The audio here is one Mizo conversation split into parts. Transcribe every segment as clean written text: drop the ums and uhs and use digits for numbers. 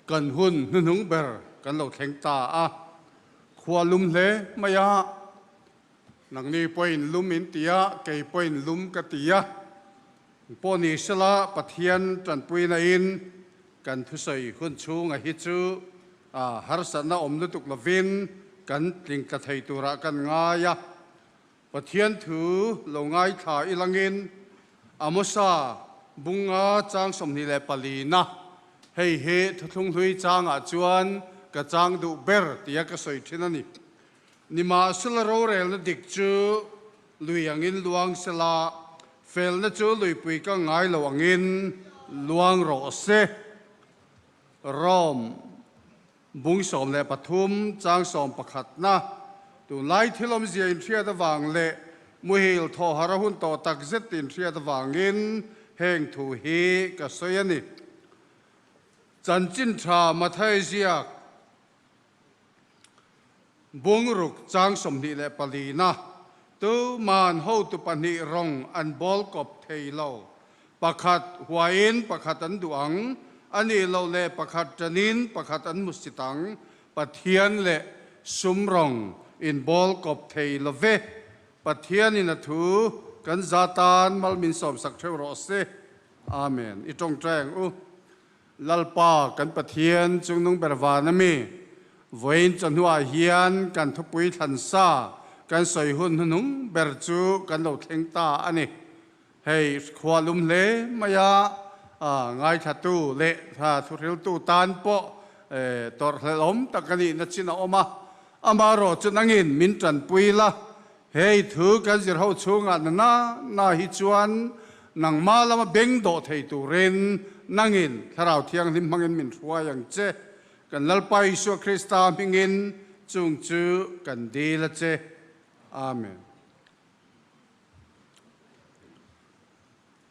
Kan hun hnuhnung ber kan lo thleng ta a, khua lum hle mai a, nangni pawhin lum in ti a, kei pawhin lum ka ti a, pawh ni sela Pathian tanpuina in kan thusawi hun chhunga hi chu harsatna awm lutuk lovin kan tling tla thei turah kan ngai a. Pathian thu lo ngaithla ilangin Amosa bunga chang 24 na, hei hi thuthlung hlui changah chuan ka chang duh ber tia ka sawi thin a ni. Nimahsela rorelna dik chu lui angin luang sela, felna chu luipui ka ngai lo angin luang rawh se. Rome. Bung 13 chang 11 na, tunlai thil awmzia inhriat avang leh muhil thawhar a hun tawh tak zet inhriat avangin heng thu hi ka sawi a ni. Chanchin tha Mathai ziak bung ruk chang 24 na, tuman hotu pahnih rawng an bawl kawp thei lo. Pakhat huaiin pakhat an duh ang, a nih loh leh pakhat ṭanin pakhat an hmu sit ang. Pathian leh sum rawng inbawl kawp thei lo ve. Pathianin a thu kan za tan mal min sawmsak ṭheuh rawh se. Amen. I ṭawngṭai ang u. Lalpa kan Pathian chungnung ber van a mi, vawiin chawhnuah hian kan thupui thlansa kan sawi hun hnuhnung ber chu kan lo thleng ta a ni. Hei khua lum hle mai a, ngaithlatu leh thuhriltu tan pawh tawrhhlelhawm tak a nihna chin a awm a. Amaherawh chu nangin min tanpui la, hei thu kan zir ho chhungah na na na hi chuan nangmah lama beng dawh thei turin nangin Thlarau Thianghlim hmangin min hruai ang che. Kan Lalpa Isua Krista hmingin chung chu kan dil a che. Amen.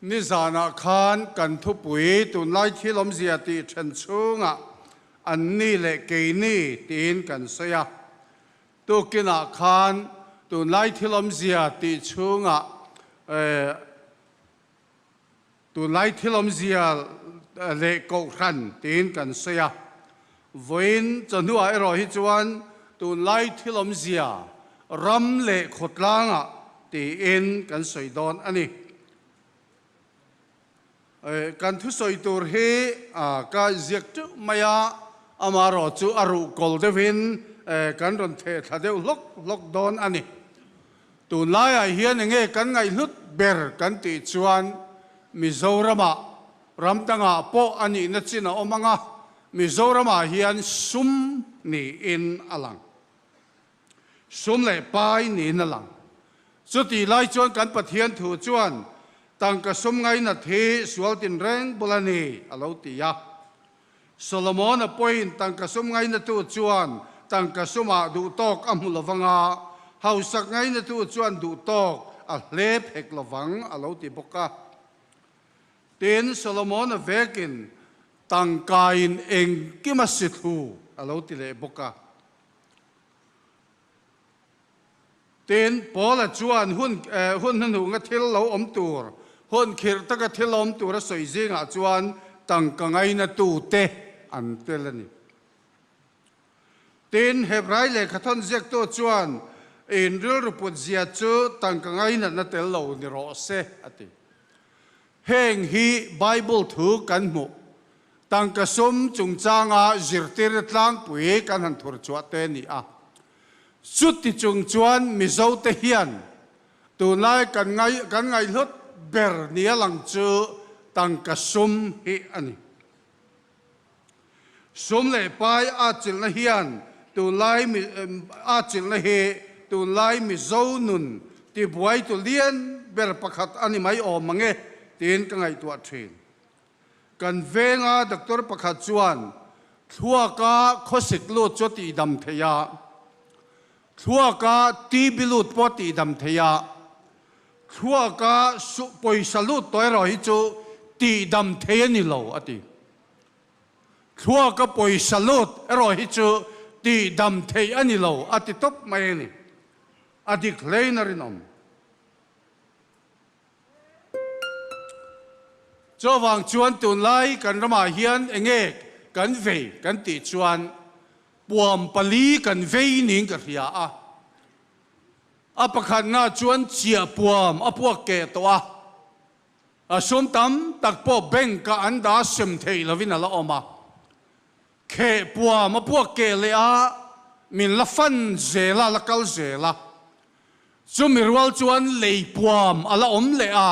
Nizanah khan kan thupui tunlai thil awmzia tih then chhungah anni leh keini tiin kan sawi a. Tukinah khan tunlai thil awmzia tih chhungah Tunlai thil awmzia leh kohhran tiin kan sawi a, vawiin chawhnuah erawh hi chuan tunlai thil awmzia ram leh khawtlangah tiin kan sawi dawn a ni. Kan thusawi tur hi ka ziak teuh mai a, amaherawh chu a ruhkawl deuhin kan rawn theh thla deuh hlawk hlawk dawn a ni. Tunlaiah hian enge kan ngaihhlut ber kan tih chuan Mizoramah ram dangah pawh a nihna chin a awm ang a, Mizoramah hian sum niin a lang. Sum leh pai niin a lang. Chutih lai chuan kan Pathian thu chuan tangka sum ngainat hi sual tinreng bul a ni a lo ti a. Solomon-a pawhin tangka sum ngainatu chuan tangka sumah duhtawk a hmu lovang a, hausak ngainatu chuan duhtawk a hlep hek lovang a lo ti bawk a. Tin, Solomon-a vekin tangkain engkim a si thlu a lo ti leh bawk a. Tin, Paula chuan hun hun hnuhnunga thil lo awm tur, hun khirh taka thil awm tur a sawi zingah chuan tangka ngainatute an tel a ni. Tin, Hebrai lehkhathawn ziaktu chuan, In rilru put zia chu tangka ngainatna tel lo ni rawh se, a ti. Heng hi Bible thu kan hmuh. Tangka sum chungchanga zirtirna tlangpui kan han thur chhuah te a ni a. Chuti chung chuan Mizote hian tunlai kan ngai kan ngaihhlut ber nia lang chu tangka sum hi a ni. Sum leh pai atchilhna hian tunlai atchilhna hi tunlai Mizo nun tibuaitu lian ber pakhat a ni mai awm ang e tiin ka ngaihtuah thin. Kan venga doctor pakhat chuan thluaka khawsik lut chu a tihdam thei a, thluaka TB lut pawh a tihdam thei a, thluaka pawisa lut tawh erawh hi chu tihdam thei a ni lo a ti. Thluaka pawisa lut erawh hi chu tihdam thei a ni lo a ti tawp mai a ni. A dik hlein a rinawm. Chuvang chuan tunlai kan ramah hian enge kan vei kan tih chuan puam pali kan vei niin ka hria a. A pakhatna chuan chiah puam a puak keh tawh a, a sum tam tak pawh bank ah an dah sem theih lovin a la awm a. Kheh puam a puak keh leh a, min la fan zel a, la kal zel a. Chumi rual chuan lei puam a la awm leh a,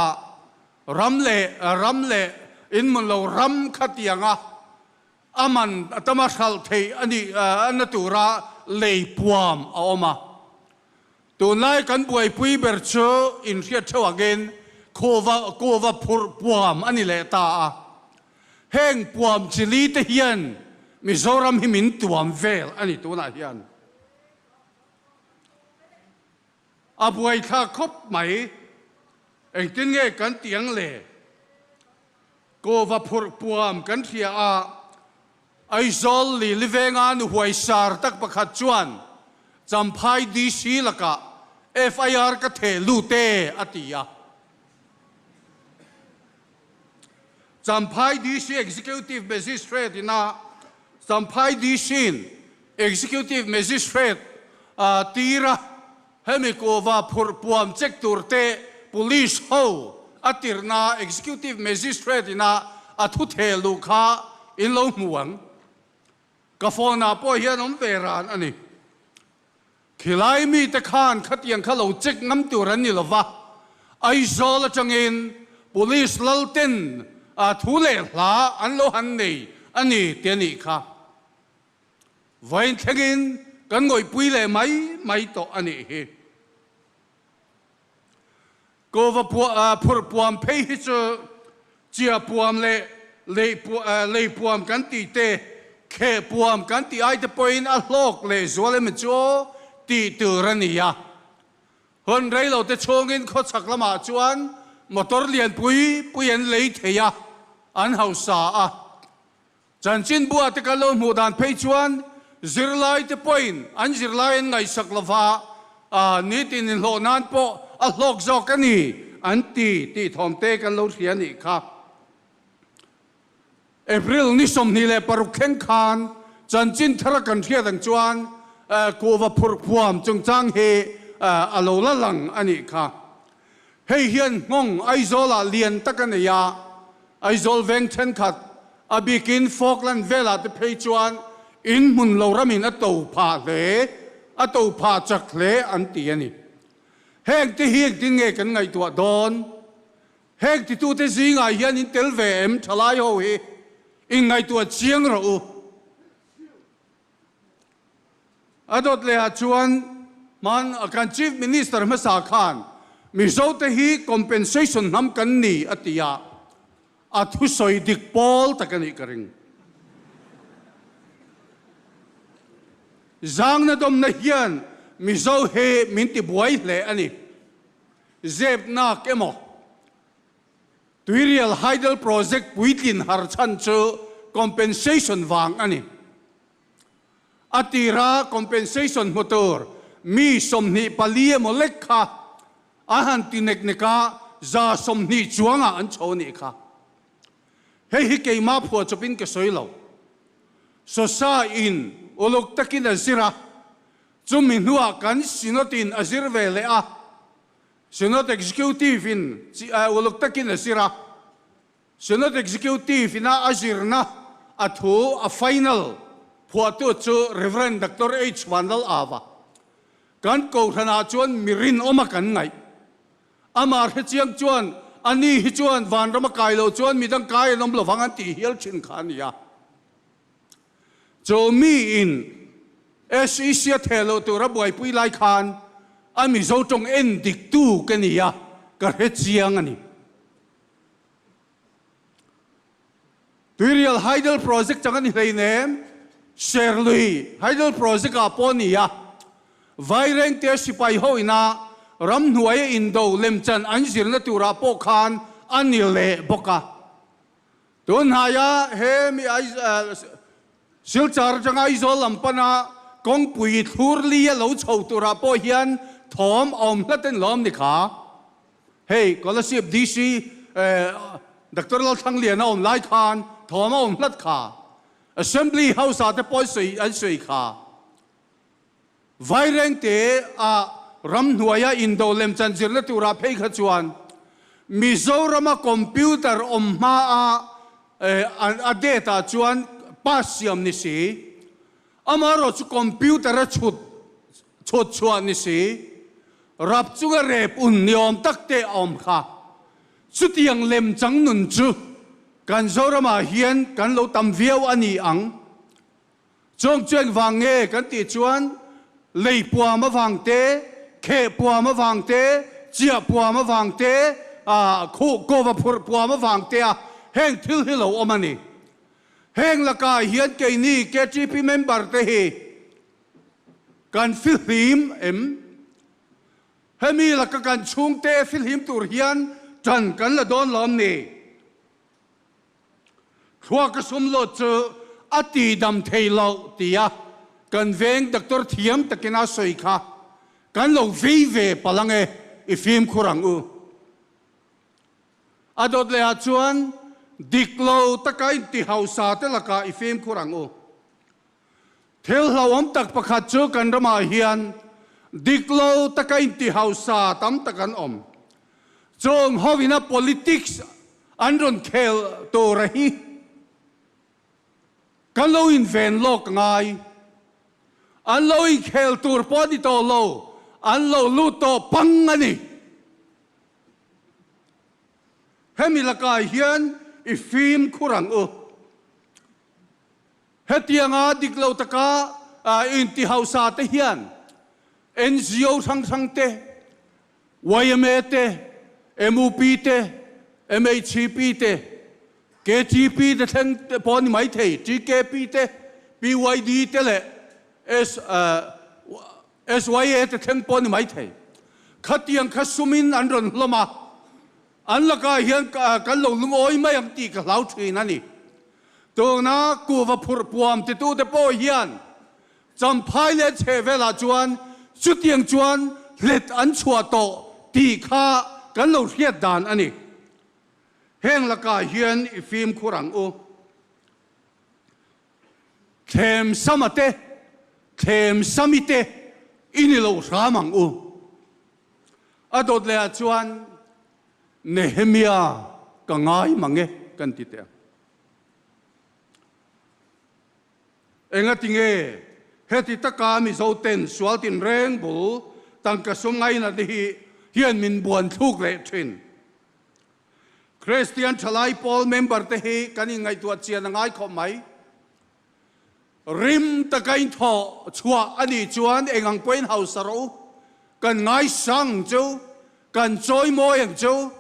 ram leh ram leh inhmun lo ram khatiang a, a man a tama hralh theih a nih na tura lei puam a awm a. Tunlai kan buaipui ber chu inhriat theuh angin khuva kuva phurh puam a ni leh ta a. Heng puam chili te hian Mizoram hi min tuam vel a ni tunah hian. A buaithlak khawp mai. Engtin nge kan tih ang le? Kawva phurh puam kan hria a, Aizawl Lili venga nu huaisar tak pakhat chuan Champhai DC lakah FIR ka theh lut e a ti a. Champhai DC Executive Magistrate ina Champhai DC-in Executive Magistrate tira hemi kuhva phurh puam check tur te Police ho a tirhna Executive Magistrate ina a thu theh luh kha in lo hmu ang. Ka phone ah pawh hian awm ve ran a ni. Khilai mite khan khatiang kha lo check ngam tur an ni lo va, Aizawl atangin Police lalten thu leh hla an lo han nei a ni ti a nih kha. Vawiin thlengin kan ngawihpui leh mai mai tawh a nih hi. Kova phurh puam phei hi chu chia puam leh lei puam kan tih te, kheh puam kan tih ai te pawhin a hlawk leh zual emaw chu aw tih tur a ni a. Hun rei lo te chhungin khawchhak lamah chuan motor lian pui pui an lei thei a, an hausa a. Chanchinbua te kan lo hmuh dan phei chuan zirlai te pawhin an zirlai an ngaihsak lova, nitin inhlawh nan pawh a hlawk zawk a ni an ti tih thawmte kan lo hria nih kha. April ni 26 thleng khan chanchin thara kan hriat ang chuan kuhva phurh phuam chungchang hi a lo la lang a nih kha. Hei hian nghawng Aizawlah lian tak a nei a, Aizawl veng thenkhat, a bikin Falkland velah te phei chuan in hmun lo ramin a to phah hle, a to phah chak hle an ti a ni. Heng te hi engtin nge kan ngaihtuah dawn? Heng titute zingah hian in tel ve em thalai ho hi? Inngaihtuah chiang rawh u. A dawt lehah chuan hman kan Chief Minister hmasa khan Mizote hi compensation hnam kan ni a ti a, a thusawi dik pawl tak a nih ka ring. Zangna dawmna hian Mizo hi min ti buai hle a ni. Zep nak emaw? Tuirial Hydel Project puitlin har chhan chu compensation vang a ni. A tira compensation hmu tur mi 24 emaw lek kha an han ti nek nek a, 120 chuangah an chho nih kha. Hei hi keimah phuahchawpin ka sawi lo. Sosa in uluk takin a zir a, chumi hnuah kan Synod in a zir ve leh a, Synod Executive in uluk takin a zir a, Synod Executive ina a zirna a thu a final phuahtu chu Rev. Doctor H. Vanlal Ava. Kan kohhranah chuan mi rinawm a kan ngaih. Amah hrechiang chuan ani hi chuan vanram a kai loh chuan midang kai an awm lovang an tih hial thin kha a ni a. Chu mi in SEC a theh loh tur a buaipui lai khan a Mizo tawng en dik tu ka ni a, ka hre chiang a ni. Tuirial Hydel Project chang a ni hleinem, Serlui Hydel Project ah pawh a ni a, Vairengte sipai ho ina ramhnuaia indo lemchan an zirna turah pawh khan a ni leh bawk a. Tunhnaia he mi Silchar atanga Aizawl lam pana kawngpui thlur li a lo chho turah pawh hian thawm a awm hlat en lawm ni kha. Hei Kolasib DC Doctor Lalthlangliana awm lai khan thawm a awm hlat kha. Assembly House ah te pawh an sawi an sawi kha. Vairengte ah ramhnuaia indo lemchan zirna turah phei kha chuan Mizorama computer awm hma a a date ah chuan pass siam ni si, amaherawh chu computer a chhut chhut chhuah ni si, rap chunga rep un ni awm tak te a awm kha. Chutiang lemchang nun chu kan Zoramah hian kan lo tam viau a ni ang. Chawng chu engvang nge kan tih chuan lei puam avang te, kheh puam avang te, chiah puam avang te, khuh kova phurh puam avang te a heng thil hi lo awm a ni. Heng lakah hian keini KTP member te hi kan fihlim em? Hemi laka kan chhungte fihlim tur hian ṭan kan la dawn lawm ni? Thluak a sum lut chu a ti dam thei lo tia kan veng doctor thiam takin a sawi kha kan lo vei ve palh ang e, i fimkhur ang u. A dawt leh ah chuan dik lo taka inti hausa te lakah i fimkhur ang u. Thil hlauhawm tak pakhat chu kan ramah hian dik lo taka inti hausa tam tak an awm. Chung hovina politics an rawn khel tur a hi kan lo inven lawk ngai. An lo inkhel tur pawh a ni tawh lo, an lo lut tawh pang a ni. Hemi lakah hian i fimkhur ang u. Hetianga dik lo taka inti hausa te hian NGO hrang hrang te, yma te, mup te, MHP te, KTP te thleng te pawh a ni mai thei, TKP te, PYD te leh SYA te thleng pawh a ni mai thei. Khatiang kha sumin an rawn hlawm a, an lakah hian kan lo lungawi mai ang tih ka hlau thin a ni. Tuna kuhva phurh puam titute pawh hian Champhai leh chheh velah chuan chutiang chuan hlet an chhuah tawh tih kha kan lo hriat dan a ni. Heng lakah hian i fimkhur ang u. Thlem sama te, thlem sami te i ni lo hram ang u. A dawt lehah chuan Nehemia ka ngai mang e kan ti teh ang. Engati nge heti taka Mizo ten sual tinreng bul tangka sum ngaina te hi hian min buan thluk leh thin. Kristian thalai pawl member te hi kan inngaihtuah chian a ngai khawp mai. Rim taka inthawh chhuah a nih chuan eng ang pawhin hausa rawh u, kan ngaisang ang chu, kan chawimawi ang chu,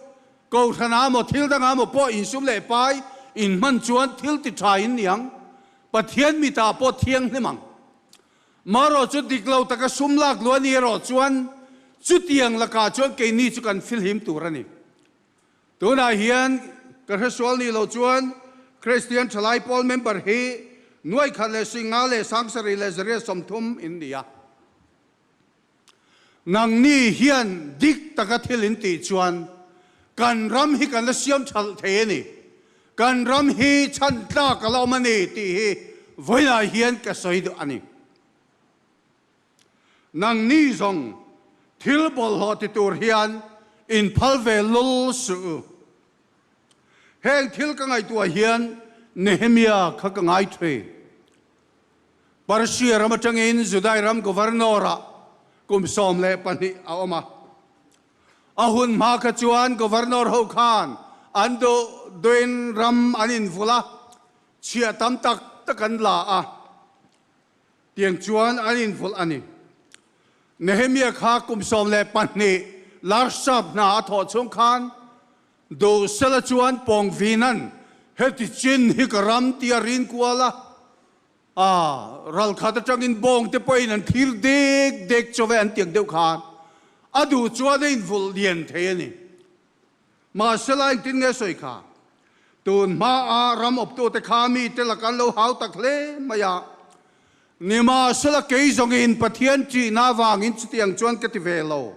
kohhran ah maw thil dang ah maw pawh insum leh pai inhman chuan thil ti tha in ni ang, Pathian mitah pawh thianghlim ang. Marawh chu dik lo taka sum lak luh a ni erawh chuan chutiang lakah chuan keini chu kan filhim tur a ni. Tunah hian ka hresual nih loh chuan Kristian Thalai Pawl member hi nuai khat leh singa leh sangsarih leh zariat 30 in ni a. Nangni hian dik taka thil in tih chuan kan ram hi kan la siam thalh thei a ni. Kan ram hi chhan tlak a la awm a ni tih hi vawiinah hian ka sawi duh a ni. Nangni zawng thil bawlhhlawh ti tur hian in phal ve lul suh u. Heng thil ka ngaihtuah hian Nehemia kha ka ngai thin. Persia ram atangin Judai ram governor-ah kum 12 a awm a. A hun hma kha chuan governor ho khan an duh duhin ram an invulh a, chhiah tam tak tak an la a. Tiang chuan an invulh a ni. Nehemia kha kum 12 Larsap hna a thawh chhung khan Duhsela chuan Pawngvinan heti chin hi ka ram tia rin kual a, a ralkhat atangin bawng te pawhin an thlir dek dek chawve an tiang deuh khan a duh chuan a invulh lian thei a ni. Mahsela engtin nge sawi kha? Tun hmaa ram awptute kha mite laka an lo hau tak hle mai a. Nimahsela kei zawngin Pathian ṭihna avangin chutiang chuan ka ti ve lo.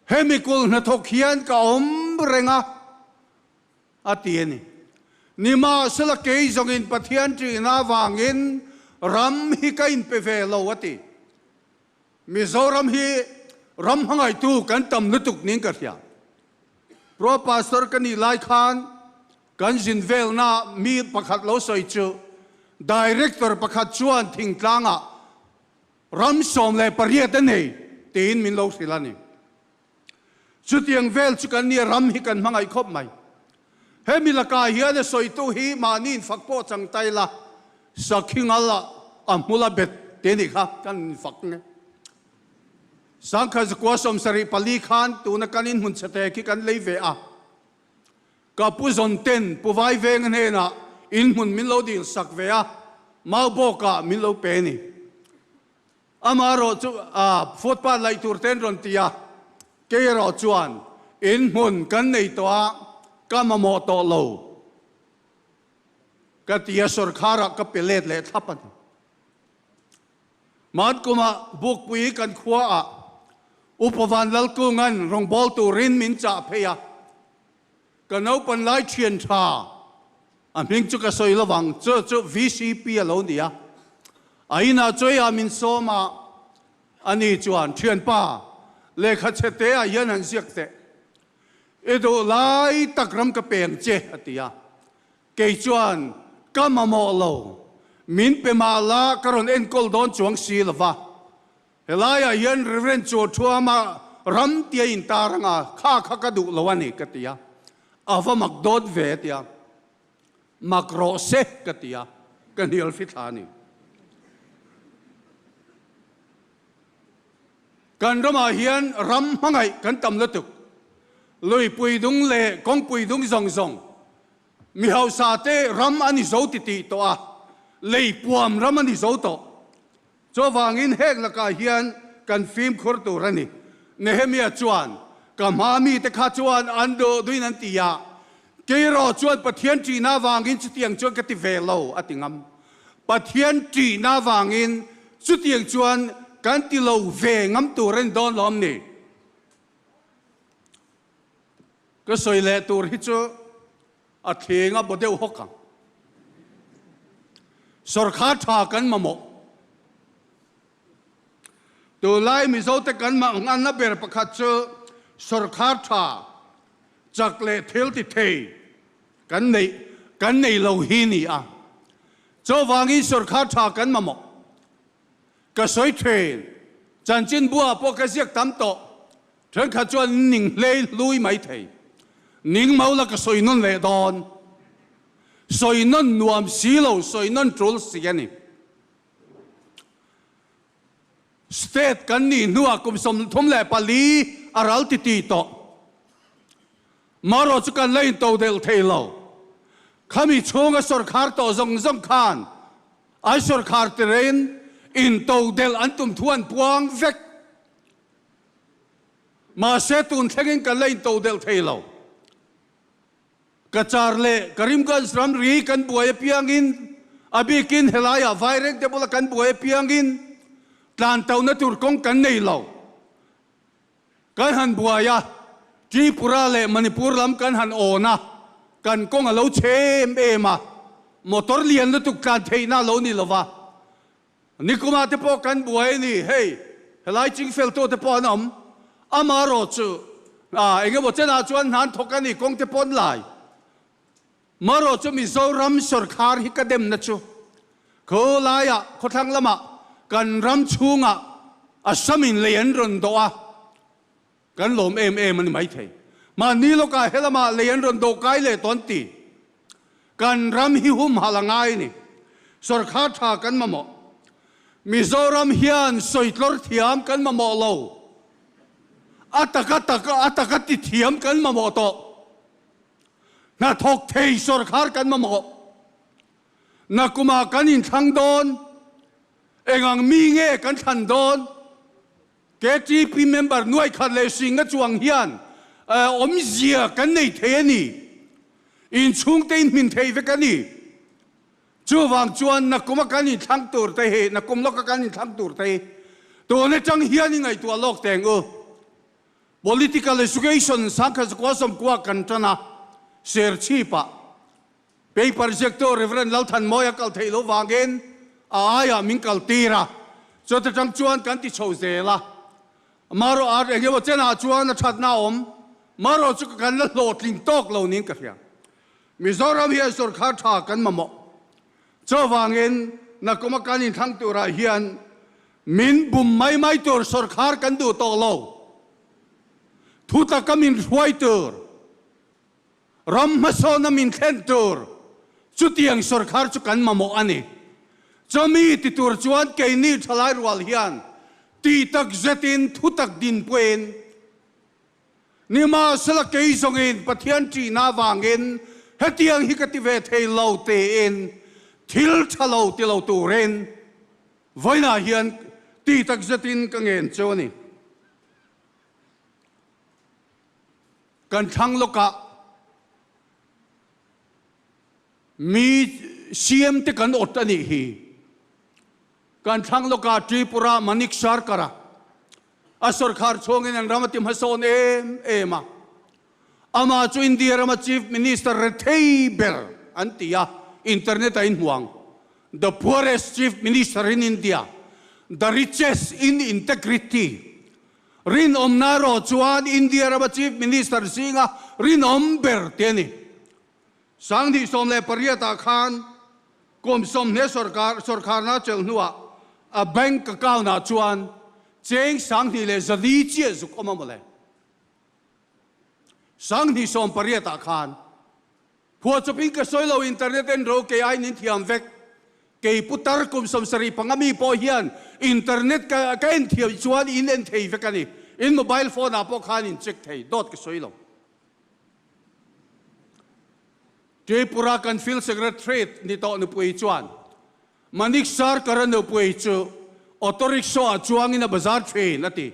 Hemi kul hnathawk hian ka awm reng a, a ti a ni. Nimahsela kei zawngin Pathian ṭihna avangin ram hi ka inpe ve lo a ti. Mizoram hi ram hmangaihtu kan tam lutuk niin ka hria. Pro Pastor ka nih lai khan kan zin velna mi pakhat lo sawi chu Director pakhat chuan thingtlangah ram 18 a nei tiin min lo hrilh a ni. Chutiang vel chu kan nia ram hi kan hmangaih khawp mai. Hemi lakah hian a sawitu hi mahni infak pawh chang ta ila, sakhi ngal ah a hmul a bet te nih kha kan infak nge. Sangkhat zakua 74 khan tuna kan inhmun chhete khi kan lei ve a. Ka pu zawn ten Pu Vaivenga hnenah inhmun min lo dil sak ve a, Maubawkah min lo pe ni. Amaherawh chu footpath laih tur te an rawn ti a, kei erawh chuan in hmun kan nei tawh a, ka mamawh tawh lo ka ti a, sawrkharah ka pe let leh thlap a ni. Hman kumah Bukpui kan khuaah Upa Van Lalkunga'n rawngbâwl turin min chah phei a, ka naupan lai ṭhian ṭha A hming chu ka sawi lovang, chu chu VCP a lo ni a. A inah chuaiah min sawm a, ani chuan, Thianpa, lehkha chhe te ah hian han ziak teh. I duh lai tak ram ka peng che, a ti a. Kei chuan, Ka mamawh lo, min pe mah la ka rawn enkawl dawn chuang si lo va. Helaiah hian Reverend Chuathuama ram tia intar anga kha kha ka duh lo a ni, ka ti a. A va mak dawt ve a ti a. Mak rawh se ka ti a, ka hnial fithla a ni. Kan ramah hian ram hmangaih kan tam lutuk. Luipui dung leh kawngpui dung zawng zawng mi hausa te ram a ni zo titih tawh a, lei puam ram a ni zo tawh. Chuvangin heng lakah hian kan fimkhur tur a ni. Nehemia chuan, Ka hma mite kha chuan an duh duhin an ti a, kei erawh chuan Pathian ṭihna avangin chutiang chuan ka ti ve lo, a ti ngam. Pathian ṭihna avangin chutiang chuan kan ti lo ve ngam tur a ni dawn lawm ni? Ka sawi leh tur hi chu A thleng a baw deuh hawk ang. Sawrkhar tha kan mamawh. Tunlai Mizote kan manganna ber pakhat chu sawrkhar tha, chak leh thil ti thei kan neih kan nei lo hi ni a. Chuvangin sawrkhar tha kan mamawh. Ka sawi thin, chanchinbua pawh ka ziak tam tawh. Thenkhat chuan ning hlei hlui mai thei. Ning mau la ka sawi nawn leh dawn. Sawi nawn nuam si lo, sawi nawn tul si a ni. State kan nih hnuah kum 34 a ral ti ti tawh. Marawh chu kan la intodelh thei lo. Khami chhunga sawrkhar tawh zawng zawng khan an sawrkhar tirein intodelh an tum thu an puang vek. Mahse tun thlengin kan la intodelh thei lo. Cachar leh Karimganj ramri kan buai apiangin, a bikin helaiah Vairengte bula kan buai apiangin tlan tohna tur kawng kan nei lo. Kan han buai a, Tripura leh Manipur lam kan han awn a, kan kawng a lo chhe em em a, motor lian lutuk tlan theihna a lo ni lo va. Nikuma te pawh kan buai a ni, hei helai chingfeltu te pawh an awm, amarawh chu eng emaw chenah chuan hna an thawk a ni, kawng te pawh an lai. Marawh chu Mizoram sawrkhar hi ka demna chu khawlaiah khawthlang lamah kan ram chhungah Assam in lei an rawn dawh a, kan lawm em em a ni maithei. Mahni lawkah helamah lei an rawn dawh kai leh tawh an ti. Kan ram hi humhalh a ngai a ni. Sawrkhar tha kan mamawh. Mizoram hian sawitlawr thiam kan mamawh lo. A taka taka a taka ti thiam kan mamawh tawh. Hnathawk thei sawrkhar kan mamawh. Nakumah kan inthlang dawn. Engang mi nge kan thlan dawn? KTP member nuai khat leh singa chuang hian awmzia kan nei thei a ni. Inchhungte inhmin thei vek a ni. Chuvang chuan nakuma kan inthlang tur te hi, nakum lawka kan inthlang tur te hi tun atang hian i ngaihtuah lawk teng u. Political Education 1990 kan tan a, Serchhip ah. Paper ziaktu Rev. Lalthanmawia kal theih loh vangin a aiah min kal tir a, chuta tang chuan kan ti chho zel a. Marawh a eng emaw chenah chuan a thatna a awm, marawh chu kan la hlawhtling tawk lo niin ka hria. Mizoram hian sorkar tha kan mamawh. Chuvangin nakuma kan inthlang turah hian min bum mai mai tur sorkar kan duh tawh lo. Thutaka min hruai tur. Ram hmasawna min thlen tur chutiang sorkar chu kan mamawh a ni. Chumi ti tur chuan keini thalai rual hian tih tak zetin thutak dinpuiin nimahsela kei zawngin Pathian ṭihna avangin hetiang hi ka ti ve thei lo tiin thil ṭha lo ti lo turin vawiinah hian tih tak zetin ka ngen cheu a ni. Kan thlang lawkah mi CM te kan awt a nih hi. Kan thlang lawkah Tripura Manik Sarkar-a a sorkar chhungin an ram a ti hmasawn em em a. Amah chu India rama Chief Minister rethei ber an ti a, internet a inhmuang. The poorest Chief Minister in India, the richest in integrity. Rinawmna erawh chuan India rama Chief Minister zinga rinawm ber te a ni. 2018 ah khan kum 20 sorkar sorkharna chelh hnuah a bank account ah chuan cheng 2400 chiah zuk awm a mawle. 2018 ah khan Phuahchawpin ka sawi lo, internet en ro kei aiin in thiam vek. Kei putar kum 75 mi pawh hian internet ka ka en thiam chuan in en thei vek a ni. In mobile phone ah pawh khan in check thei, dawt ka sawi lo. Tripura kan field secretary ni tawh nupui chuan Manik Sarkar-a nupui chu auto rickshaw ah chuangin a bazar thin a ti.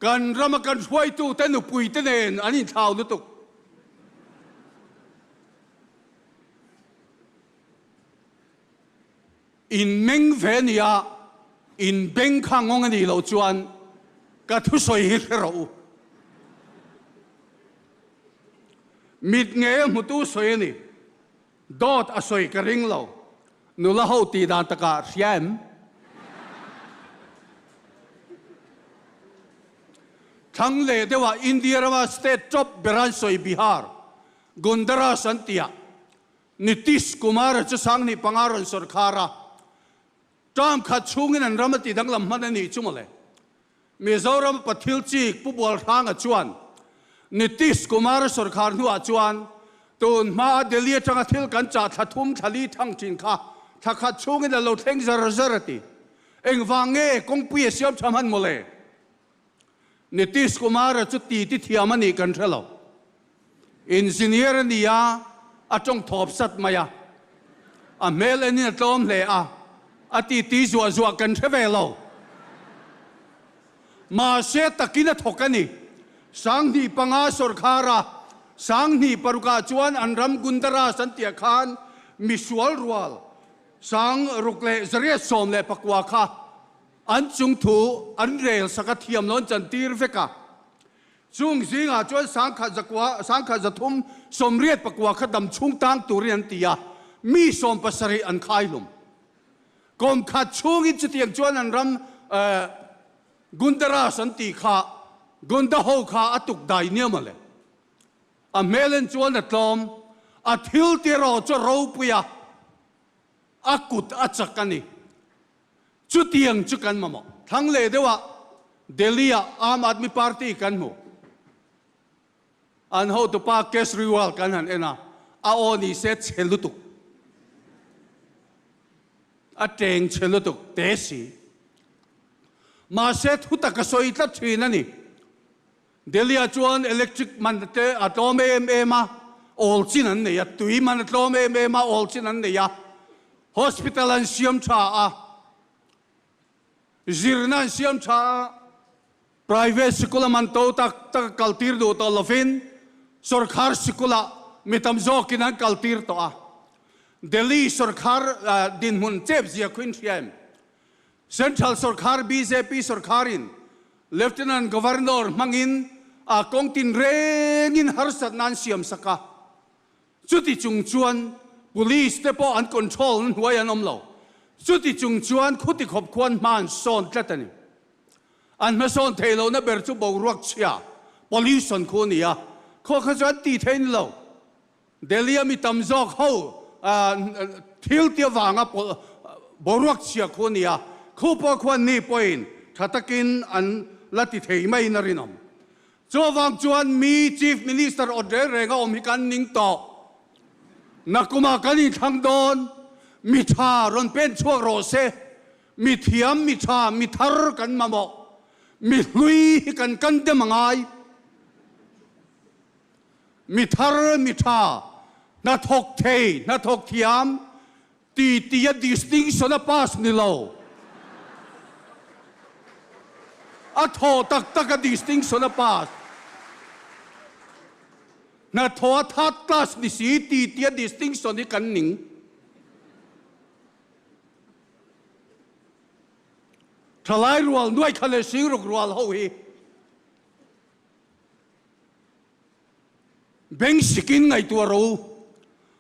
Kan rama kan hruaitute nupuite nen an inthlau lutuk. In meng ve nia, in beng kha ngawng a nih loh chuan ka thusawi hi hre rawh u. Mit ngei a hmutu sawi a ni. Dawt a sawi ka ring lo. Nula ho tih dan takah hria em? Thlang leh deuhah India rama state top ber an sawi Bihar, Gundaras an tih ah Nitish Kumar-a chu 2005 rawn sawrkhar a, term khat chhungin an ram a ti danglam hman a nih chu mawle. Mizoram Pathil Chik Pu Bualhranga chuan Nitish Kumar-a sawrkhar hnuah chuan tun hmaa Delhi atanga thil kan chah thla thum thla li thang thin kha thla khat chhungin a lo thleng zar zar a ti. Engvang nge kawngpui a siam tha hman mawle? Nitish Kumar-a chu ti ti thiam a nih kan hre lo. Engineer a ni a, a tawng thawp sat mai a. A hmel enin a tlawm hle a, a titi zuah zuah kan hre ve lo. Mahse takin a thawk a ni. 2005 sawrkhar a, 2006 ah chuan an ram Gundaras an tih ah khan misual rual 6819 kha an chungthu an rel sak a thiam lo an chantir vek a. Chung zingah chuan 1001, 1389 kha dam chhung tang turin an ti a, mi 70 an khai hlum. Kum khat chhungin chutiang chuan an ram Gundaras an tih kha Gunda ho kha a tuk dai nia mawle. A hmel en chuan a tlawm, a thil ti erawh chu a ropui a, a kut a chak a ni. Chutiang chu kan mamawh. Thlang leh deuhah Delhi-ah Aam Aadmi Party kan hmu. An hotupa Kejriwal kan han en a, a aw ni se chhe lutuk. A teng chhe lutuk te si. Mahse thutak a sawi tlat thin a ni. Delhi-ah chuan electric man te a tlawm em em a, awl chin an nei a, tui man a tlawm em em a, awl chin an nei a, hospital an siam tha a, zirna an siam tha a, private sikula man to tak tak a kaltir duh tawh lovin sorkar sikulah mi tam zawkin an kaltir tawh a. Delhi sorkar dinhmun chep zia khuin hria em? Central sorkar bjp sorkarin Lieutenant Governor hmangin a kawng tin rengin harsatna an siam sak a. Chuti chung chuan police te pawh an control na hnuai an awm lo. Chuti chung chuan khuti khawp khuan hma an sawn tlat a ni. An hmasawn theih lohna ber chu boruak chhia, pollution, khu a ni a, khaw kha chu an tih theih ni lo. Delhi a mi tam zawk ho thil ti avanga boruak chhia khu a ni a, khu pawh khuan ni pawhin tha takin an la ti thei maiin a rinawm. Chuvang chuan mi Chief Minister awt reng reng a awm hi kan ning tawh. Nakumah kan inthlang dawn, mi tha rawn pen chhuak rawh se, mi thiam, mi tha, mi thar kan mamawh, mi hlui hi kan kan dem a ngai. Mi thar, mi tha, hnathawk thei, hnathawk thiam, Ti tia distinction a pass ni lo. A thaw tak tak a distinction a pass. Hnathawh a third class ni si ti tia distinction hi kan ning. Thalai rual nuai kha leh singruk rual ho hi. Beng sikin ngaihtuah ro.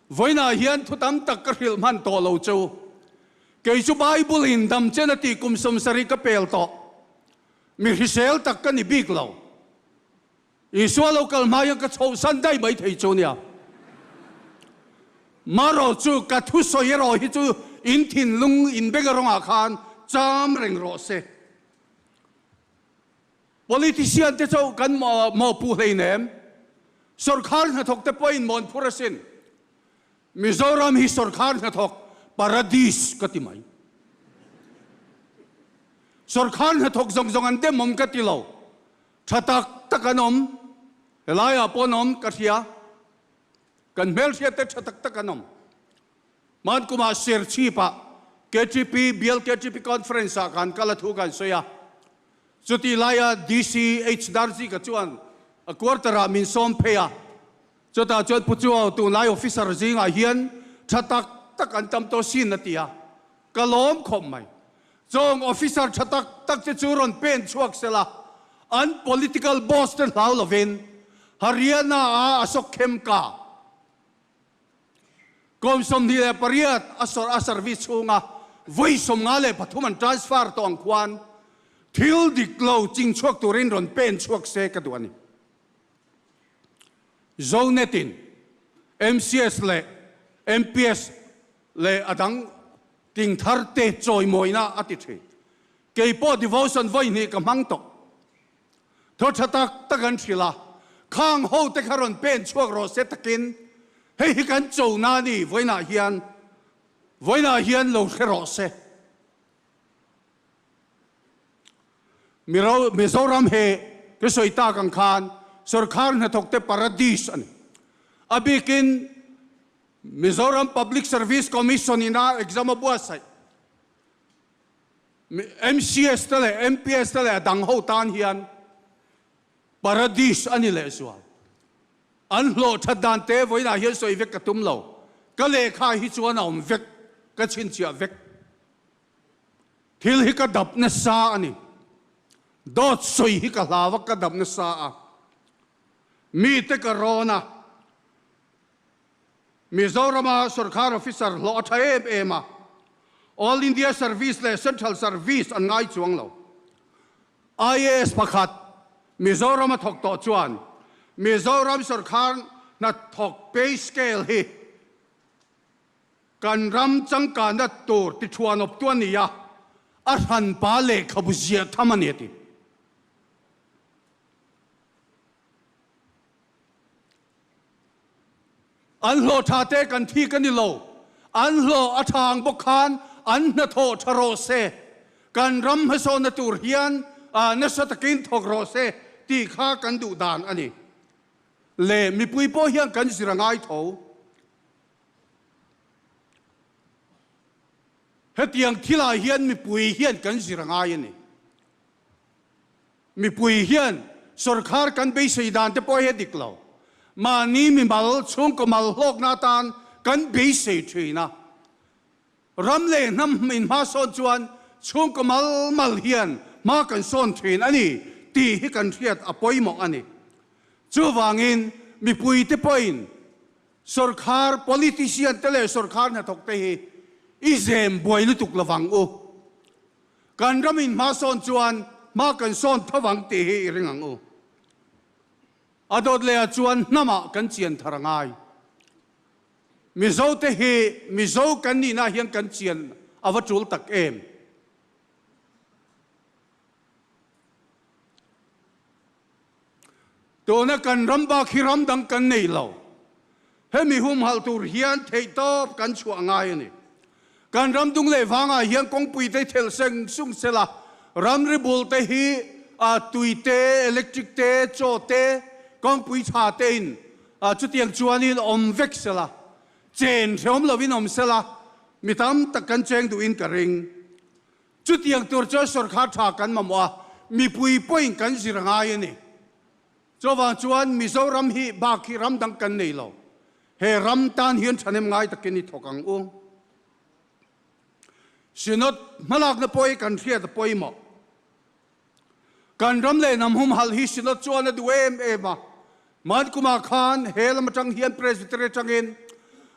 Vawiinah hian thu tam tak ka hrilh hman tawh lo chu. Kei chu Bible in dam chen a tih kum 70 ka pel tawh. Mi hrisel tak ka ni bik lo. Isua lo kal hma hian ka chhohsan daih mai thei chu nia. Marawh chu ka thusawi erawh hi chu in thinlung in beng erawngah khan cham reng rawh se. Politician te chauh kan mawhpuh hleinem. Sorkar hnathawk te pawhin mawn phur asin. Mizoram hi sorkar hnathawk paradis ka ti mai. Sorkar hnathawk zawng zawng an dem awm ka ti lo. Tha tak tak an awm. Helaiah pawh an awm ka hria. Kan hmelhriat te tha tak tak an awm. Hman kumah Serchhip-ah KTP, Bial KTP Conference-ah khan kal a thu kan sawi a. Chutih laia DC H Darzika chuan a quarter-ah min sawm phei a. Chutah chuan Pu Chuau tunlai officer zingah hian tha tak tak an tam tawh sin a ti a. Ka lawm khawp mai. Chawng officer tha tak tak te chu rawn pen chhuak sela, an political boss te hlau lovin Haryana-a Ashok Khemka, Kum 28 a sawrh a service chhunga vawi 53 an transfer tawh ang khuan thil dik lo ching chhuak turin rawn pen chhuak se ka duh a ni. Zonet-in MCS leh MPS leh a dang ting thar te chawimawina a ti thin. Kei pawh devotion vawi hnih ka hmang tawh. Thaw tha tak tak an hrilh a, khang ho te kha rawn pen chhuak rawh se takin hei hi kan cho na ni vawiinah hian vawiinah hian lo hre rawh se. Mizoram he ka sawi tak ang khan sorkar hnathawk te paradis a ni. A bikin Mizoram Public Service Commission ina exam a buatsaih. MCS te leh MPS te leh a dang ho tan hian paradis a ni lehzual. An hlawh that dan te vawiinah hian sawi vek ka tum lo. Ka lehkha hi chuan a awm vek, ka chhinchhiah vek. Thil hi ka dap nasa a ni. Dawt sawi hi ka hlau a, ka dap nasa a. Mite ka rawn a. Mizorama sorkar officer hlawh a tha em em a, All India Service leh Central Service an ngai chuang lo. IAS pakhat Mizorama thawk tawh chuan Mizoram sorkar hnathawk pay scale hi kan ram changkanna tur tithuanawptu a ni a, a hranpa lehkhabu ziah tham a ni a ti. An hlawh tha te kan thik a ni lo. An hlawh a tha ang bawk khan an hnathawh tha rawh se. Kan ram hmasawnna tur hian nasa takin thawk rawh se tih kha kan duh dan a ni. Le mipui pawh hian kan zir a ngai tho. Hetiang thilah hian mipui hian kan zir a ngai a ni. Mipui hian sorkar kan beisei dan te pawh hi a dik lo. Mahni mimal, chhungkaw mal hlawkna atan kan beisei thin a. Ram leh hnam in hma sawn chuan chhungkaw mal mal hian hma kan sawn thin a ni tih hi kan hriat a pawimawh a ni. Chuvangin mipui te pawhin. Sorkhar politician te leh sorkhar hnathawk te hi i zem buai lutuk lovang u. Kan ramin hma sawn chuan hma kan sawn tho vang tih hi i ring ang u. A dawt lehah chuan hnamah kan chian thar a ngai. Mizo te hi Mizo kan nihna hian kan chian a va tul tak em? Tuna kan ram bak hi ram dang kan nei lo. Hemi humhalh tur hian theihtawp kan chhuah ngai a ni. Kan ram dung leh vangah hian kawngpui te thelh seng sung sela, ramri bul te hi tui te, electric te, chaw te, kawngpui tha te in chutiang chuanin awm vek sela, chen hrehawm lovin awm sela, mi tam tak kan cheng duhin ka ring. Chutiang tur chuan sorkar tha kan mamawh a, mipui pawhin kan zir a ngai a ni. Chuvang chuan Mizoram hi bak hi ram dang kan nei lo. He ram tan hian thahnem ngai takin i thawk ang u. Synod hmalakna pawh hi kan hriat a pawimawh. Kan ram leh hnam humhalh hi Synod chuan a duh em em a. Hmankumah khan he lam atang hian Presbytery atangin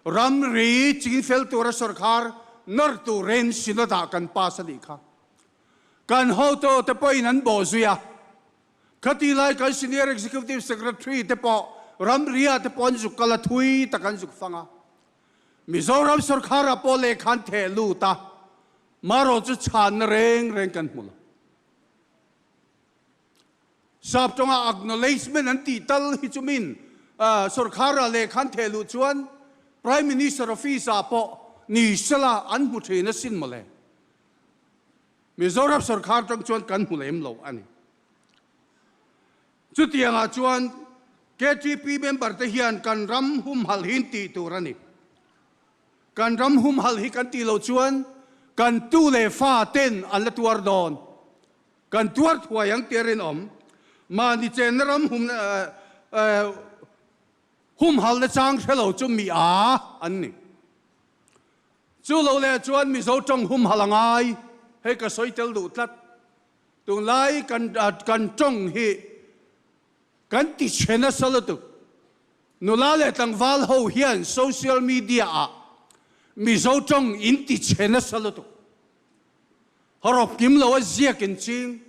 ramri chingfel tura sorkar nawr turin Synod-ah kan pass a nih kha. Kan hotu te pawhin an bawh zui a. Khati lai kan Senior Executive Secretary te pawh ramria te pawh an zuk kal a, thui tak an zuk fang a. Mizoram sorkharah pawh lehkha an theh lut a, marawh chu chhanna reng reng kan hmu lo. Sap tawnga acknowledgement an tih tal hi chu min sorkharah lehkha an theh luh chuan Prime Minister office-ah pawh ni sela an hmu thin asin mawle. Mizoram sorkar tang chuan kan hmu lem lo a ni. Chutiangah chuan KTP member te hian kan ram humhalh hi tih tur a ni. Kan ram humhalh hi kan tih loh chuan kan tu leh fa ten an la tuar dawn. Kan tuar thuai ang tih a rinawm. Mahni chenna ram humhalhna chang hre lo chu mi a an ni. Chu lo leh chuan Mizo tawng humhalh a ngai, hei ka sawi tel duh tlat. Tunlai kan kan tawng hi kan ti chhe nasa lutuk. Nula leh tlangval ho hian social media ah Mizo tawng in ti chhe nasa lutuk. Hawrawp kim lo a ziak in ching,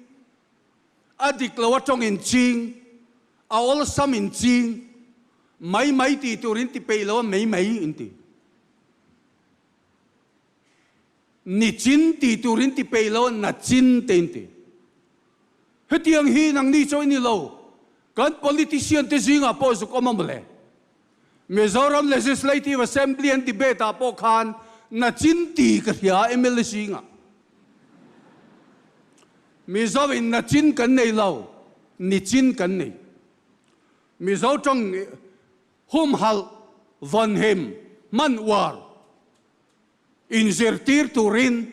a dik lo a tawng in ching, a awlsam in ching, mai mai tih tur in ti peih lo a mei mei in ti. Nichin tih tur in ti peih lo a nachin te in ti. Hetiang hi nangni chaw i ni lo, kan politician te zingah pawh zuk awm a mawle. Mizoram Legislative Assembly an debate ah pawh khan nachin ti ka hria mla zingah. Mizo in nachin kan nei lo, nichin kan nei. Mizo tawng Humhalh, vawnhim, hman uar inzirtir turin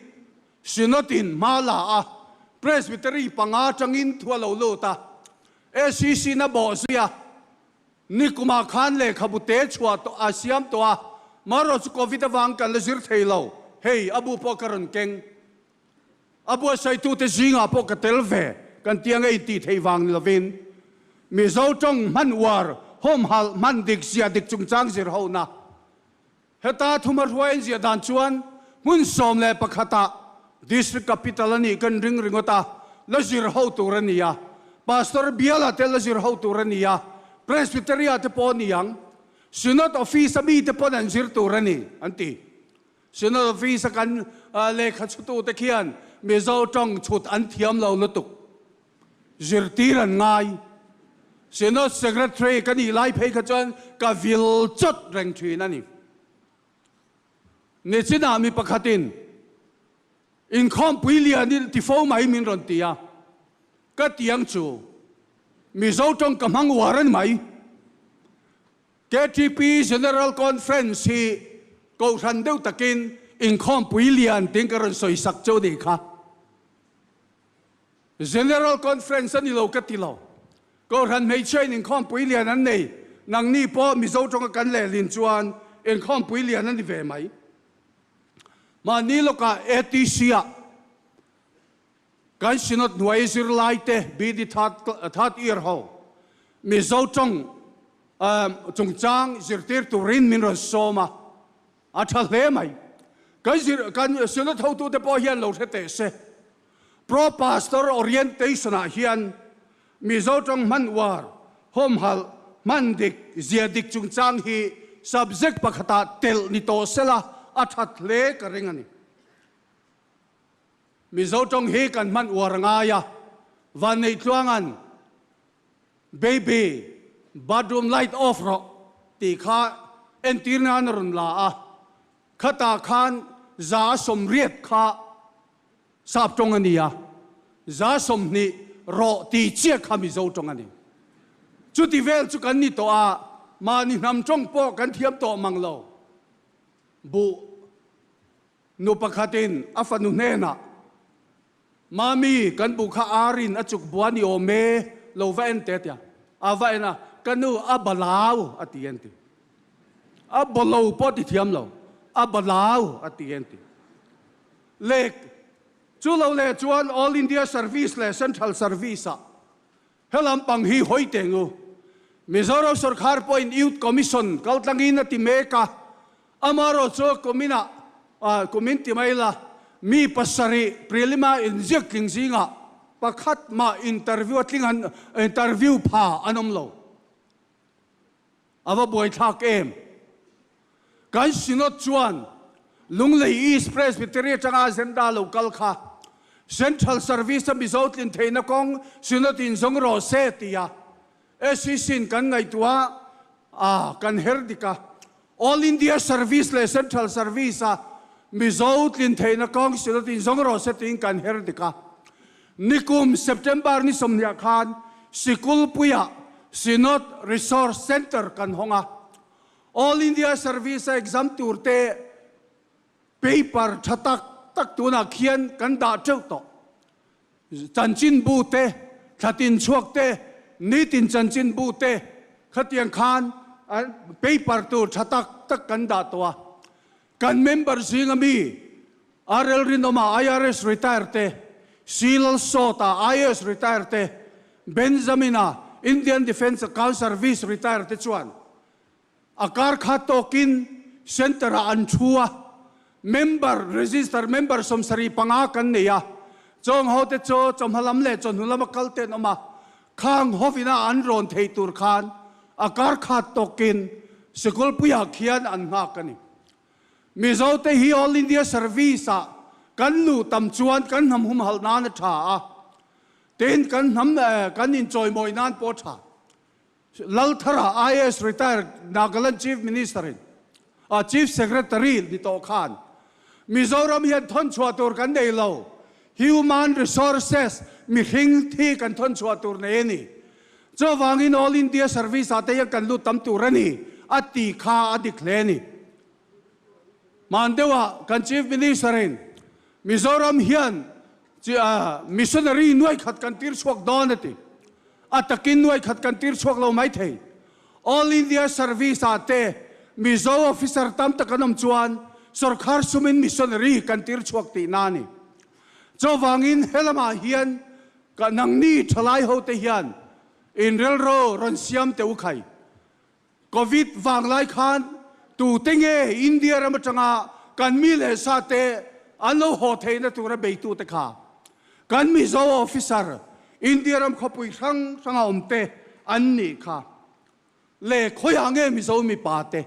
Synod-in hma la a, Presbytery panga atangin thu a lo lut a, SEC-in a bawh zui a, nikumah khan lehkhabu te chhuah tawh a siam tawh a, marawh chu Covid avang kan la zir thei lo, hei a bu pawh ka rawn keng. A buatsaitute zingah pawh ka tel ve, kan tia ngei tih theih vang ni lovin Mizo tawng hman uar, hawmhalh, hman dik, zia dik chungchang zir hohna. Heta thuma hruaiin ziah dan chuan hmun 11 ah District Capital a nih kan ring ringawt a, la zir ho tur a ni a, Pastor biala te la zir ho tur a ni a, Presbytery ah te pawh a ni ang, Synod Office a mite pawn an zir tur a ni, an ti. Synod Office a kan lehkha chhutute khian Mizo tawng chhut an thiam lo lutuk. Zirtir an ngai. Synod Secretary ka nih lai phei kha chuan ka vil chawt reng thin a ni. Nichinah mi pakhatin inkhawmpui lian i ti fo mai min rawn ti a, ka tiang chu Mizo tawng ka hmang uar a ni mai. KTP General Conference hi kohhran deuh takin inkhawmpui lian tiin ka rawn sawi sak cheu nih kha. General Conference a ni lo ka ti lo. Kohhran hmeichhiain inkhawmpui lian an nei, nangni pawh Mizo tawnga kan lehlin chuan inkhawmpui lian a ni ve mai. Mahni lawkah ATC-ah kan Synod hnuai zirlaite BD third year ho Mizo tawng. Chungchang zirtir turin min rawn sawm a, a tha hle mai. Kan zir kan Synod hotute pawh hian lo hre teh se. Pro Pastor Orientation ah hian Mizo tawng hman uar, hawmhalh, hman dik, zia dik chungchang hi subject pakhatah telh ni tawh sela a that hle ka ring a ni. Mizo tawng hi kan hman uar a ngai a, Vanneihtluanga'n Baby, bathroom light off rawh tih kha entir nan a rawn la a, khatah khan 180 kha sap tawng a ni a, 120 rawh tih chiah kha Mizo tawng a ni. Chuti vel chu kan ni tawh a, mahni hnam tawng pawh kan thiam tawh mang lo. Buh nu pakhatin a fanu hnenah Mami, kan bu kha arin a chuk bua ni awm e, lo va en teh tia. A va en a, ka nu a balau a ti en ti. A bawlo pawh ti thiam lo, a balau a ti en ti. Lek, chu lo leh chuan All India Service leh Central Service ah helam pang hi hawi teng u. Mizoram sorkar pawhin Youth Commission kaltlangin a ti mek a, Amarawh chu kuminah kumin ti mai la, mi pasarih prelima inziak tling zingah pakhat mah interview a tling an interview pha an awm lo. A va buaithlak em? Kan Synod chuan Lunglei East Presbytery atanga agenda lo kal kha Central Service a Mizo tlin theihna kawng Synod in zawng rawh se tia SEC in kan ngaihtuah a, kan her dik a. All India Service leh Central Service a Mizo tlin theihna kawng Synod in zawng rawh se tiin kan her dik a. Nikum September ni sawmhniah khan Sikulpuiah Synod Resource Centre kan hawng a. All India Service a exam tur te paper tha tak tak tunah khian kan dah teuh tawh. Chanchinbu te, thlatin chhuak te, nitin chanchinbu te khatiang khan paper tur tha tak tak kan dah tawh a. Kan member zinga mi RL Rinawma IRS retire te, C Lalsawta IAS retire te, Benjamina Indian Defence Account Service retire te chuan A kar kha tawkin Centre ah an thu a, member, register member 75 kan nei a, chawng ho te chu chawhma lam leh chawhnu lama kal te an awm a, khang hovina an rawn thei tur khan a kar kha tawkin Sikulpuiah khian an nghak a ni. Mizo te hi All India Service ah kan luh tam chuan kan hnam humhalh nan a tha a, tin kan hnam kan inchawimawi nan pawh a tha. Lalthara IAS retired Nagaland Chief Minister in a Chief Secretary ni tawh khan Mizoram hian thawn chhuah tur kan nei lo, Human Resources mihring thi kan thawn chhuah tur nei a ni. Chuvangin All India Service ah te hian kan lut tam tur a ni a ti kha a dik hle a ni. Hman deuhah kan Chief Minister in Mizoram hian Missionary nuai khat kan tir chhuak dawn a ti. A takin nuai khat kan tir chhuak lo mai thei. All India Service ah te Mizo officer tam tak an awm chuan sorkar sumin missionary kan tir chhuak tihna a ni. Chuvangin helamah hian ka nangni thalai ho te hian inrelro rawn siam teh u khai. Covid vanglai khan tute nge India ram atanga kan mi leh sa te an lo haw theihna tura beitute kha kan Mizo officer India ram khawpui hrang hranga awm te an nih kha le khawiah nge Mizo mipa te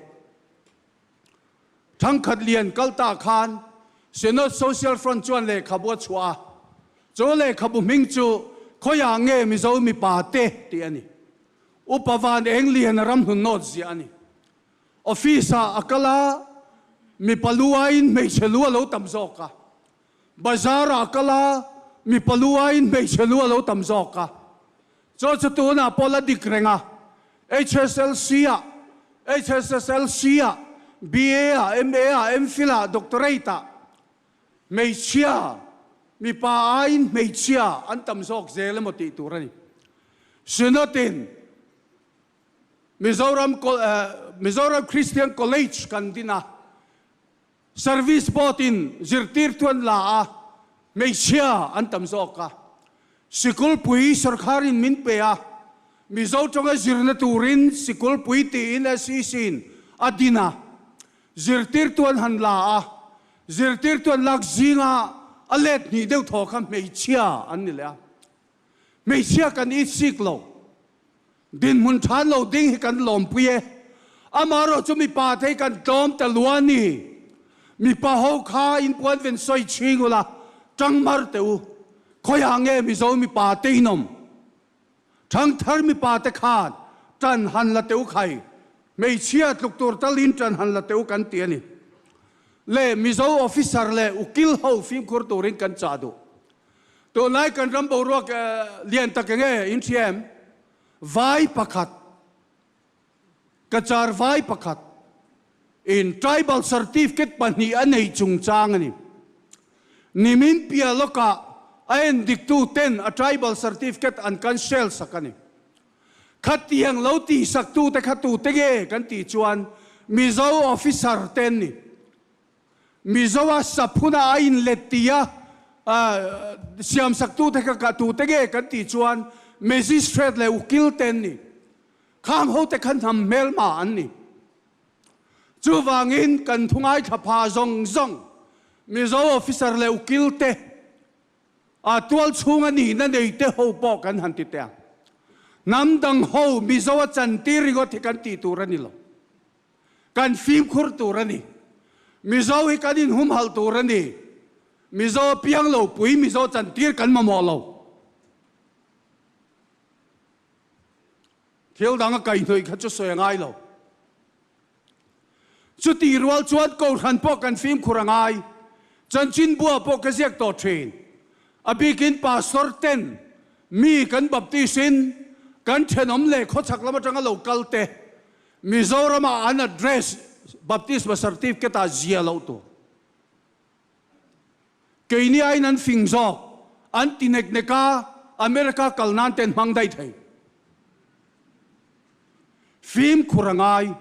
Thangkhat lian kal ta khan Synod Social Front chuan lehkhabu a chhuah a, chu lehkhabu hming chu khawiah nge Mizo mipa te tih a ni. Upa van eng lian a ram hnun nawt ziah a ni. Office ah a kal a, mipa lu aiin hmeichhe lu a lo tam zawk a. Bazar ah a kal a, mipa lu aiin hmeichhe lu a lo tam zawk a. Chaw chu tunah pawh la dik reng a, HSLC ah, HSSLC ah, BA ah, MA ah, MPhil ah, Doctorate ah hmeichhia, mipa aiin hmeichhia an tam zawk zel emaw tih tur a ni. Synod-in Mizoram Mizoram Christian College kan din a, Service Board-in zirtirtu an la a, hmeichhia an tam zawk a. Sikulpui sorkharin min pe a, Mizo tawnga zirna turin sikulpui tiin SEC-in a din a, zirtirtu an han la a, zirtirtu an lak zinga a let hnih deuh thaw kha hmeichhia an ni leh a. Hmeichhia kan itsik lo. Dinhmun than lo ding hi kan lawmpui e. Amaherawh chu mipa te hi kan tlawm ta lua a ni. Mipa ho kha inpuan ven sawi chhing ula, tang mar teh u. Khawiah nge Mizo mipa te inawm? Thangthar mipa te khan tan han la teh u khai. Hmeichhia tluk tur talin tan han la teh u kan ti a ni. Le Mizo officer leh ukil ho fimkhur turin kan chah duh. Tunlai kan ram boruak lian tak enge in hria em? Vai pakhat, Cachar vai pakhat in tribal certificate pahnih a nei chungchang a ni. Nimin piah lawkah a endiktu ten a tribal certificate an cancel sak a ni. Khatiang lo tihsaktu te kha tute nge kan tih chuan Mizo officer te an ni. Mizoa saphuna a inlet tia siamsaktute kha ka tute nge kan tih chuan Magistrate leh ukil te an ni. Khang hote kha hnam hmelma an ni. Chuvangin kan thu ngaithla pha zawng zawng Mizo officer leh ukil te a tual chhunga nihna nei te ho pawh kan han ti teh ang. Hnam dang ho Mizoa chantir ringawt hi kan tih tur a ni lo. Kan fimkhur tur a ni. Mizo hi kan inhumhalh tur a ni. Mizo a piang lo pui, Mizo chantir kan mamawh lo. Thil dang a kaihhnawih kha chu sawi a ngai lo. Chutih rual chuan Kohhran pawh kan fimkhur a ngai. Chanchinbua pawh ka ziak tawh thin. A bikin Pastor ten mi kan baptist in kan thenawm leh khawchhak lam atanga lo kal te Mizoram-ah an address baptisma certificate-ah zia loh tur. Keini aiin an fing zawk, an ti nek nek a, America kal nan te an hmang daih thei. Fimkhur a ngai.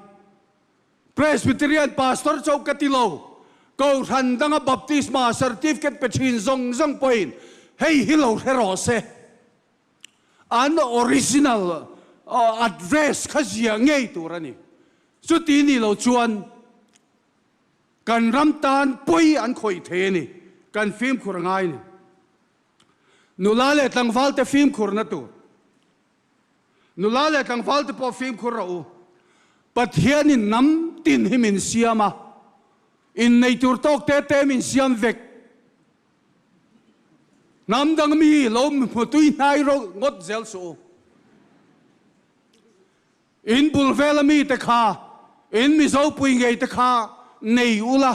Presbyterian pastor chauh ka ti lo, Kohhran danga baptisma certificate pe thin zawng zawng pawhin hei hi lo hre rawh se. An original address kha ziah ngei tur a ni. Chuti ni lo chuan kan ram tan pawi an khawih thei a ni. Kan fimkhur a ngai a ni. Nula leh tlangval te fimkhurna tur. Nula leh tlangval te pawh fimkhur rawh u. Pathianin hnam tin hi min siam a, innei tur tawk te te min siam vek. Hnam dang mi lo hmu tui hnai rawh ngawt zel suh u. In bul vela mi te kha, in Mizo pui ngei te kha nei ula,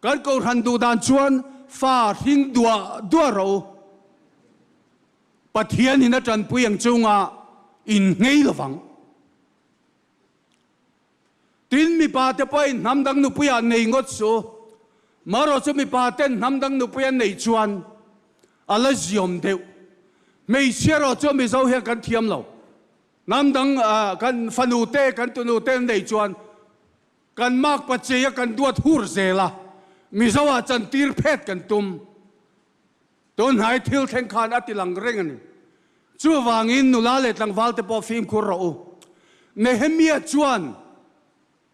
kan Kohhran duh dan chuan fa hring duah duah rawh u. Pathian in a tanpui ang chunga in nghei lovang. Tin, mipa te pawhin hnam dang nupui ah nei ngawt su. Marawh chu mipa ten hnam dang nupui an neih chuan a la ziawm deuh. Hmeichhia erawh chu Mizo hian kan thiam lo. Hnam dang kan fanu te, kan tunu te an neih chuan kan makpa chei a kan duat hur zel a, Mizo ah chantir phet kan tum. Tunhnai thil thleng khan a ti lang reng a ni. Chuvangin nula leh tlangval te pawh fimkhur rawh u. Nehemia chuan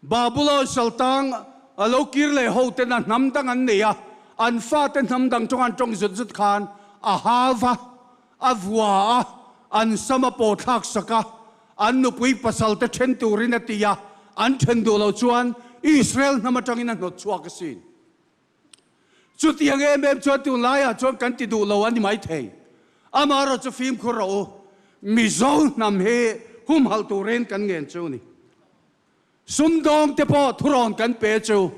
Babulon saltang a lo kir leh ho tena hnam dang an nei a, an fate hnam dang tawng an tawng zut zut khan a hau va, a vua a, an sam a paw thlak sak a, an nupui pasal te then turin a ti a, an then duh lo chuan Israel hnam atangin a hnawt chhuak asin. Chutiang em em chuan tunlaiah chuan kan ti duh lo a ni maithei. Amaherawh chu fimkhur rawh u, Mizo hnam hi humhalh turin kan ngen chu ni. Sumdawng te pawh thurawn kan pe chu.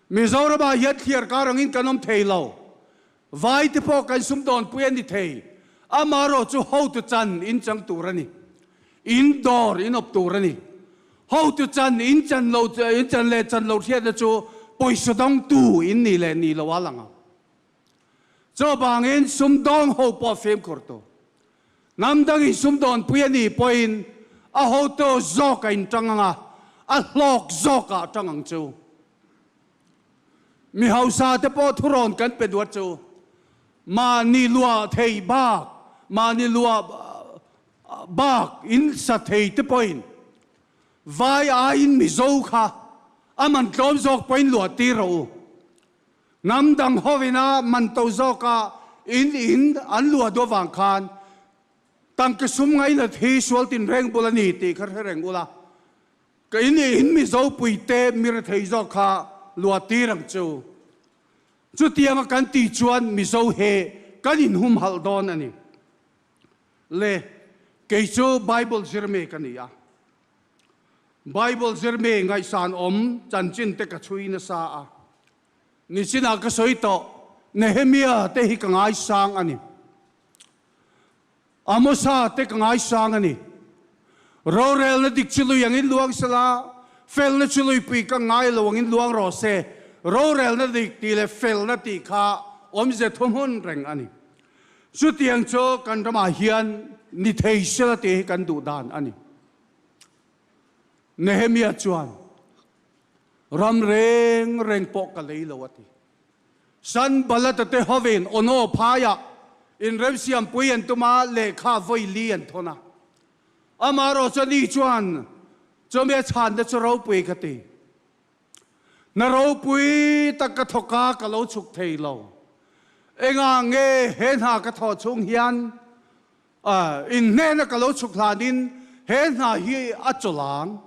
Mizoramah hian thliar kar angin kan awm thei lo. Vai te pawh kan sumdawnpui a ni thei. Amaherawh chu hotu chan in chang tur a ni. In dawr in awp tur a ni. Hotu chan in chan lo in chan leh chan lo hriatna chu pawisa dawngtu in nih leh nih lo a lang ang. Chuvangin sumdawng ho pawh fimkhur tur. Hnam dangin sumdawnpui a nih pawhin a hotu zawk a intang ang a, a hlawk zawkah a tang ang chu. Mi hausa te pawh thurawn kan pe duat chu mahni luah thei bak, mahni luah. bak in sa thei te pawhin vai aiin Mizo kha a man tlawm zawk pawhin luah tir rawh u. Hnam dang hovina man to zawka in in an luah duh avang khan tangka sum ngainat hi sual tinreng bul a ni tih kha hre reng ula. Ka in in Mizo puite mi rethei zawk kha luah tir ang chu. Chutianga kan tih chuan Mizo he kan inhumhalh dawn a ni. Le, kei chu Bible zirmi ka ni a. Bible zirmi ngaihsan awm chanchin te ka chhui nasa a. Nichinah ka sawi tawh, Nehemia te hi ka ngaisang a ni. Amosa te ka ngaisang a ni. Rorelna dik chu lui angin luang sela, felna chu luipui ka ngai lo angin luang rawh se. Rorelna dik tih leh felna tih kha awmze thuhmun reng a ni. Chutiang chu kan ramah hian ni thei sela tih hi kan duh dan a ni. Nehemia chuan, Ram reng reng pawh ka lei lo a ti. Sanbalata te hovin Ono phaiah inremsiampui an tum a, lehkha vawi li an thawn a. Amaherawhchu ani chuan chumi a chhanna chu ropui ka ti. Na ropui tak ka thawk a, ka lo chhuk thei lo. Engah nge he hna ka thawh chhung hian inhnehna ka lo chhuk hlanin he hna hi a chawlh ang?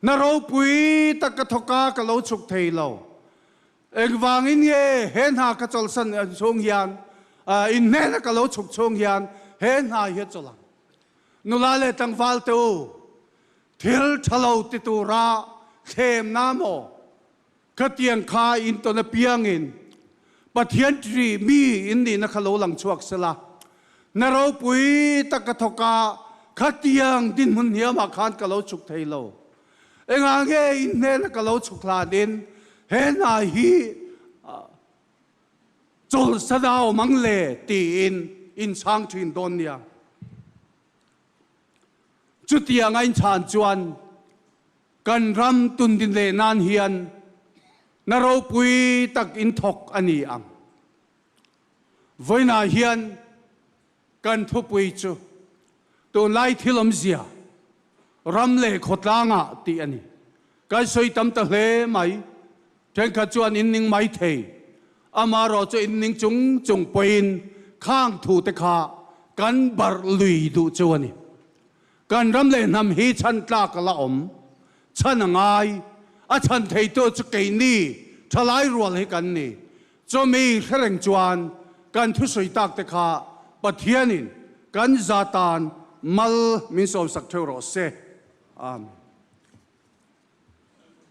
Na ropui tak ka thawk a, ka lo chhuk thei lo. Engvangin nge he hna ka chawlhsan chhung hian inhnehna ka lo chhuk chhung hian he hna hi a chawlh ang? Nula leh tlangval te u, Thil tha lo ti tura thlemna maw? Khatiang kha in tawn apiangin Pathian ṭih mi in nihna kha lo lang chhuak sela. Na ropui tak ka thawk a, khatiang dinhmun hniamah khan ka lo chhuk thei lo. Engah nge in hnena ka lo chhuk hlanin he hna hi chawlhsan a awm ang le tiin in chhang ṭhin dawn nia. Chutiang a inchhan chuan kan ram tundin leh nan hian na ropui tak in thawk a ni ang. Vawiinah hian kan thupui chu tunlai thil awmzia ram leh khawtlangah tih a ni. Kan sawi tam ta hle mai. Thenkhat chuan in ning mai thei. Amaherawh chu in ning chung chung pawhin khang thu te kha kan barh lui duh chu a ni. Kan ram leh hnam hi chhan tlak a la awm. Chhan a ngai. A chhan theitu chu keini thalai rual hi kan ni. Chumi hre reng chuan kan thusawi tak te kha Pathianin kan za tan mal min sawmsak theuh rawh se. Amen.